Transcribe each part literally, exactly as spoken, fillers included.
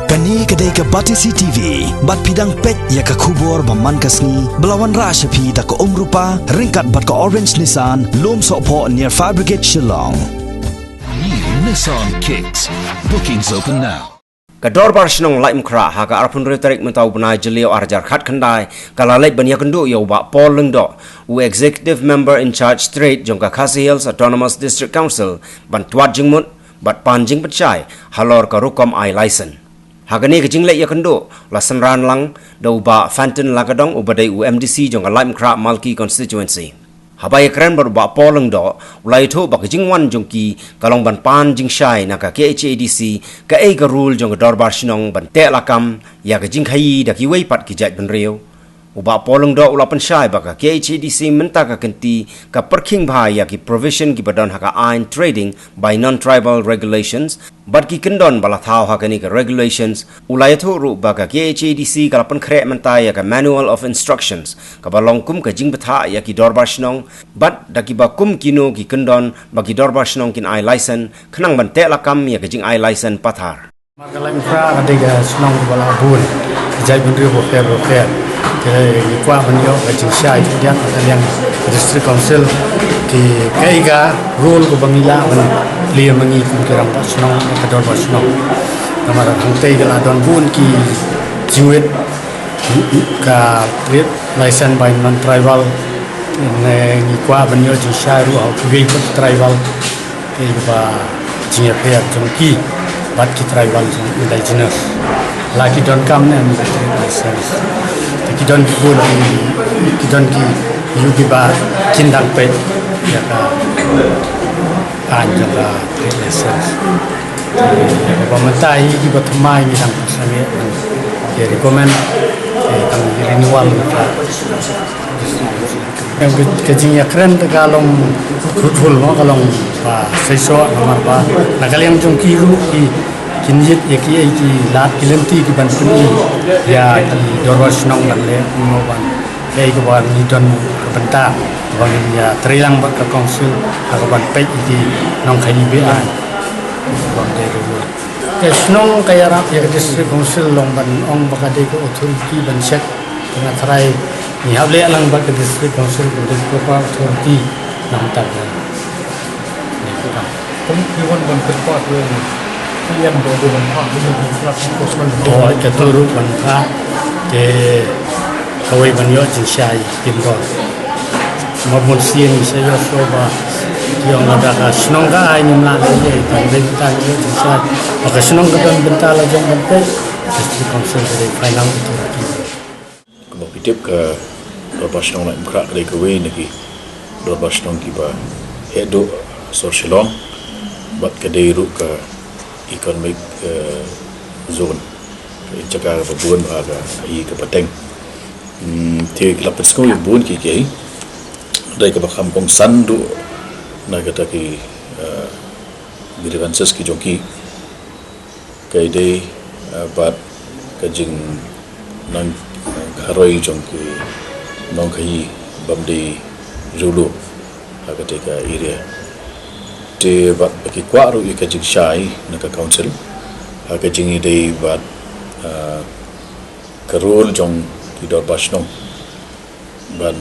Kane ka dei ka Batesi T V, bad phi dang peit ïa ka khubor ba man ka sngi, ba la wanrah sha phi da ka Umrupa, ryngkat bad ka Orange Nissan, Lumsohphoh near Fire Brigade Shillong. New Nissan Kicks. Bookings open now. Ka Dorbar Shnong Laitumkhrah ha ka arphew hynriew tarik mynta u bnai Jylliew ar hajar khatkhyndai, ka la leit ban ïakynduh ïa u Bah Paul Lyngdoh, u Executive Member in Charge Trade jong ka Khasi Hills Autonomous District Council, ban twad jingmut bad pan jingpynshai halor ka rukom ai license. Ha kane ka jingleit ïakynduh la synran lang da u Bah Fantin Lakadong, uba dei u M D C jong ka Laitumkhrah Malki Constituency. Haba ïakren bad u Bah Paul Lyngdoh, u la ïathuh ba ka jingwan jong ki ka long ban pan jingshai na ka K H A D C kaei ka rule jong ka Dorbar Shnong ban teh lakam ïa ka jingkhaïi da kiwei pat ki jaitbynriew. U Bah Paul Lyngdoh u la pynshai ba ka K H A D C mynta ka kynti ka pyrkhing bha ïa ki provision kiba don ha ka aiñ Trading by Non-Tribal Regulations bad ki kyndon ba la thaw ha kane ka regulations. U la ïathuh ruh ba ka K H A D C ka la pynkhreh mynta ïa ka Manual of Instructions, kaba long kum ka jingbthah ïa ki Dorbar Shnong bad da kiba kum kino ki kyndon ba ki Dorbar Shnong kin ai license, khnang ban teh lakam ïa ka jingai license pathar. Namar ka Laitumkhrah ka dei ka shnong ba la bun ki jaitbynriew bapher bapher. Te ngi kwah ban ïoh ka jingshai khyndiat na ka liang District Council, te kaei ka role kaba ngi lah ban plie ma ngi kum ki rangbah shnong, ka Dorbar Shnong. Namar hangtei ka la don bun ki jingwit, ka trade license by non-tribal, ne ngi kwah ban ïoh jingshai ruh ha kiwei pat ki tribal. Te ba jingïapher jong ki bad ki tribal jong indigenous, la ki donkam ne em ka trade license. Te ki don ki bun ki, ki don ki ïu kiba kin dang peit ïa ka aiñ jong ka trade license. Ba mynta hi kiba thymmai ngi dang sangeh ban ïa recommend, eh, tang renewal ka. Ka, ka jingïakren te ka long fruitful mo, ka long ba seisoh namar ba na ka liang jong ki ruh ki, kin ïit ïa kiei ki lad ki lynti ki ban pyni ïa ki Dorbar Shnong ban leh kumno ban leh ïa kaba ngi don ka bynta ba ngin ïatreilang bad ka council ha ka ban peit ïa ki nongkhaïi be-aiñ. Ka shnong ka ïarap ïa ka District Council long ban ong ba ka dei ka authority ban check. Nga tharai ngi hap leh lang bad ka District Council, ka dei ka proper authority nangta ka. Kum ki wan ban kyrpad ïa ki ïan ba ban phah, ban phah enforcement. Oh, ka tu ruh ban phah te kawei ban ïoh jingshai kim rol. Ma bun sien sa ïoh shuwa ba ïoh lada ka shnong ka ai ngim lah leh ïa ka, dei ka ïoh jingshai. Ba ka shnong ka don bynta la jong ban peit, District Council ka dei final authority. Kumba phi tip, ka Dorbar Shnong Laitumkhrah ka dei kawei na ki Dorbar Shnong kiba heh duh sor Shillong bad ka dei ruh ka economic, eh, zone, ka jaka kaba bun bha ka, i ka pateng. Hmm, te ki la pynsngew ïa bun kiei kiei, dei kaba kham kongsan duh na kata ki, eh, grievances ki jong ki. Ka dei, eh, bad ka jingnang, eh, kharoi jong ki nongkhaïi bym dei riewlum ha kata ka area. Te bad ba ki kwah ruh ïa ka jingshai na ka council ha ka jingïadei bad, eh, ka role jong ki Dorbar Shnong ban,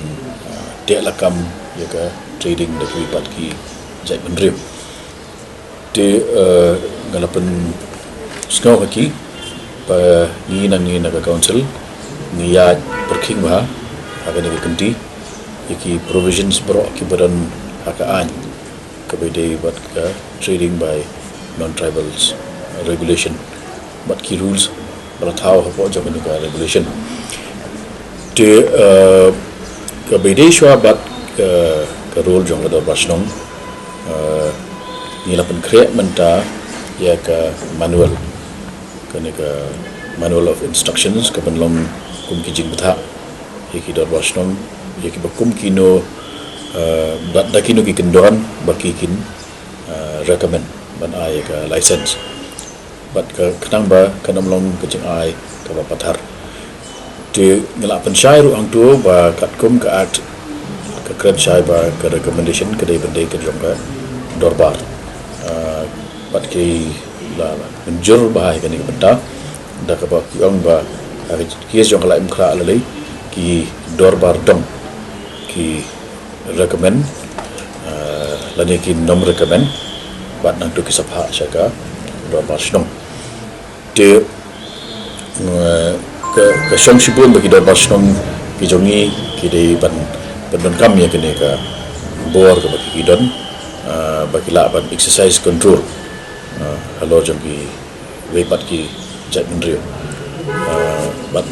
ah, teh lakam ïa ka trading da kiwei pat ki jaitbynriew. Te, eh, nga la pynsngew ha ki ba ngi nangne na ka council ngi ïa pyrkhing bha ha kane ka kynti ïa ki provisions baroh kiba don ha ka aiñ kaba ïadei bad ka trading by non-tribals regulation bad ki rules ba la thaw hapoh jong kane ka regulation. Te, eh, kaba ïadei shuwa bad, eh, ka role jong ka Dorbar Shnong, eh, ngi la pynkhreh mynta ïa ka manual, kane ka manual of instructions, ka ban long kum ki jingbthah ïa ki Dorbar Shnong, ïa kiba kum kino, eh, bad da kino ki kyndon ba ki kin, eh, recommend ban ai ïa ka license. Bad ka khnang ba kan ym long ka jingai kaba pathar. Te ngi la pynshai ruh hangto ba katkum ka act ka kren shai ba ka recommendation ka dei ban dei ka jong ka Dorbar. Ah, bad ki la mynjur bha ïa kane ka bynta. Da kaba ki ong ba, ah, ki jong ka Laitumkhrah lei lei, ki dorbar dong ki recommend, ah, lane ki nym recommend, bad nangta ki sa phah sha ka dorbar shnong. Te, eh, ka, ka shong shibun ba ki dorbar shnong ki jong ngi ki dei ban, ban donkam ïa kane ka bor kaba ki don, ah, ba ki lah ban exercise control, ah, halor jong kiwei pat ki jaitbynriew. Ah, ban,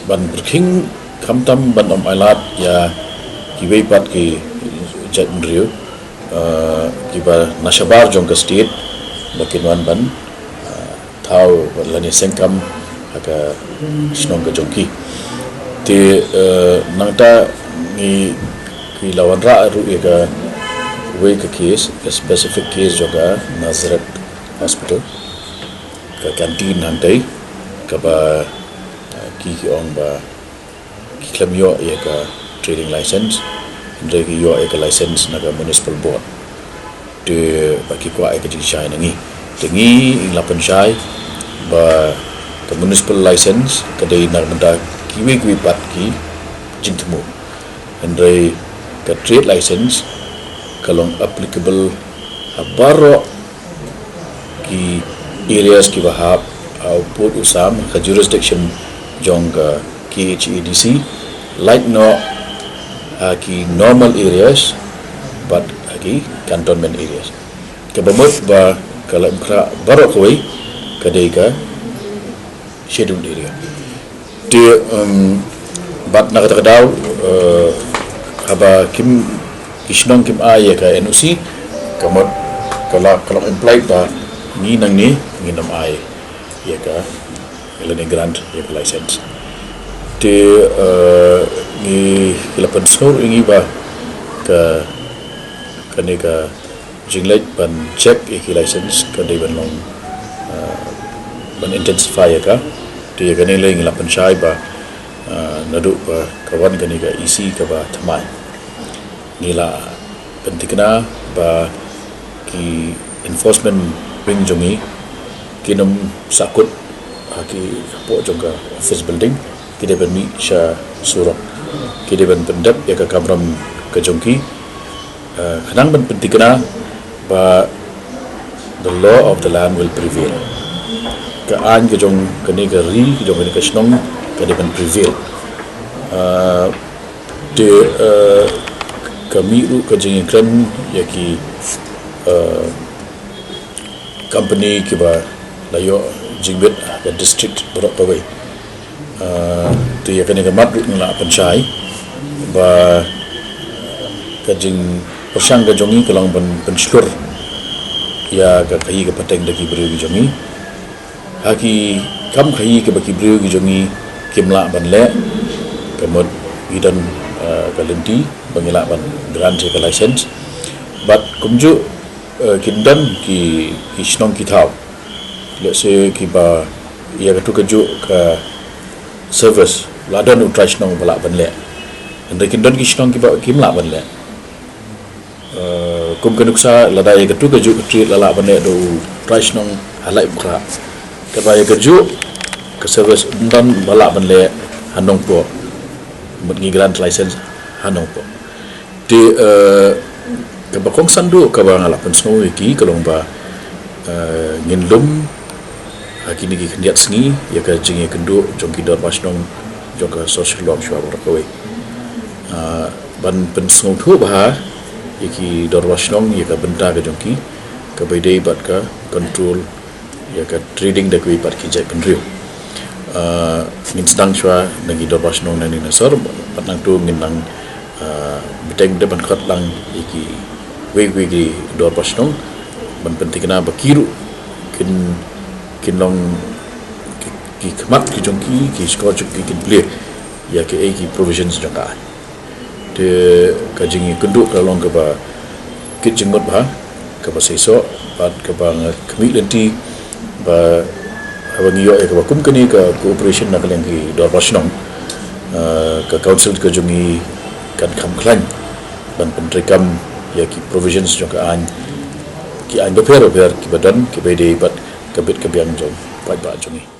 ban pyrkhing khamtam ban ym ailad ïa kiwei pat ki jaitbynriew, ah, kiba na shabar jong ka state ba kin wan ban, ah, thaw lane seng kam ha ka shnong ka jong ki. Te, eh, nangta ngi, ki la wanrah ruh ïa kawei ka case, ka specific case jong ka Nazareth Hospital, ka canteen hangtei, kaba, eh, ki, ki ong ba ki khlem ïoh ïa ka trading license, hynrei ki ïoh ïa ka license na ka municipal board. Te ba ki kwah ïa ka jingshai na ngi. Te ngi la pynshai ba ka municipal license ka dei na ka bynta kiwei kiwei pat ki jingthmu. Hynrei ka trade license ka long applicable ha baroh ki areas kiba hap ha u pud u sam, ka jurisdiction jong ka K H A D C, lait noh ha ki normal areas bad ha ki cantonment areas. Kaba mut ba ka Laitumkhrah baroh kawei ka dei ka scheduled area. Te, um, bad na kata ka daw, eh, haba kim, ki shnong kim ai ïa ka N O C, ka mut ka la, ka long implied ba ngi nangne ngin ym ai ïa ka, lane grant ïa ka license. Te, eh, ngi, ki la pynsngew ïa ngi ba ka, kane ka jingleit ban check ïa ki license ka dei ban long, ah, ban intensify ïa ka. Te ïa kane lei ngi la pynshai ba, ah, naduh ba ka wan kane ka E C kaba thymmai, ngi la pynthikna ba ki enforcement wing jong ngi kin ym sahkut ha ki hapoh jong ka office building, ki dei ban mih sha surok, ki dei ban pyndep ïa ka kamram ka jong ki, eh, khnang ban pynthikna ba the law of the land will prevail. Ka aiñ ka jong kane ka ri, ka jong kane ka shnong, ka dei ban prevail. Eh, te, eh, ka mih ruh ka jingïakren ïa ki, eh, company kiba la ïoh jingmut ha ka district baroh kawei. Ah, te ïa kane ka mat ruh ngi la pynshai ba ka jingpyrshang ka jong ngi ka long ban pynshlur ïa ka khaïi ka pateng da ki briew ki jong ngi. Ha ki kam khaïi kaba ki briew ki jong ngi kim lah ban leh, ka mut ngi don, ah, ka lynti ba ngi lah ban grant ïa ka license. Bad kumjuh, eh, kin don ki, ki shnong ki thaw, let's say, kiba ïa katu kajuh ka service la don u trai shnong ba lah ban leh. Hynrei kin don ki shnong kiba kim lah ban leh. Eh, kum ka nuksa, lada ïa katu kajuh ka trade la lah ban leh da u trai shnong ha Laitumkhrah, kaba ïa kajuh ka service ym don ba lah ban leh ha Nongpoh, mut ngi grant license ha Nongpoh. Te, eh, kaba kongsan duh kaba nga la pynsngew ïa ki ka long ba, eh, ngin lum ha kine ki khyndiat sngi ïa ka jingïakynduh jong ki dorbar shnong jong ka Sohshillong shuwa baroh kawei. Ah, ban pynsngewthuh bha ïa ki dorbar shnong ïa ka bynta ka jong ki kaba ïadei bad ka control ïa ka trading da kiwei pat ki jaitbynriew. Ah, ngin sdang shuwa na ki dorbar shnong nangne na sor, bad nangta ngin nang, ah, bteng da ban khot lang ïa kiwei kiwei ki dorbar shnong ban pynthikna ba ki ruh kin, kin long ki, ki khmat ki jong ki, ki shkor jong ki kin plie ïa kiei ki provisions jong ka aiñ. Te ka jingïakynduh ka long kaba kit jingmut bha, kaba seisoh, bad kaba nga khmih lynti ba haba ngi ïoh ïa kaba kum kane ka cooperation na ka liang ki dorbar shnong, ah, ka council ka jong ngi kan kham khlaiñ ban pyntreikam ïa ki provisions jong ka aiñ, ki aiñ bapher bapher kiba don kiba ïadei bad ka bit ka biang jong paidbah jong ngi.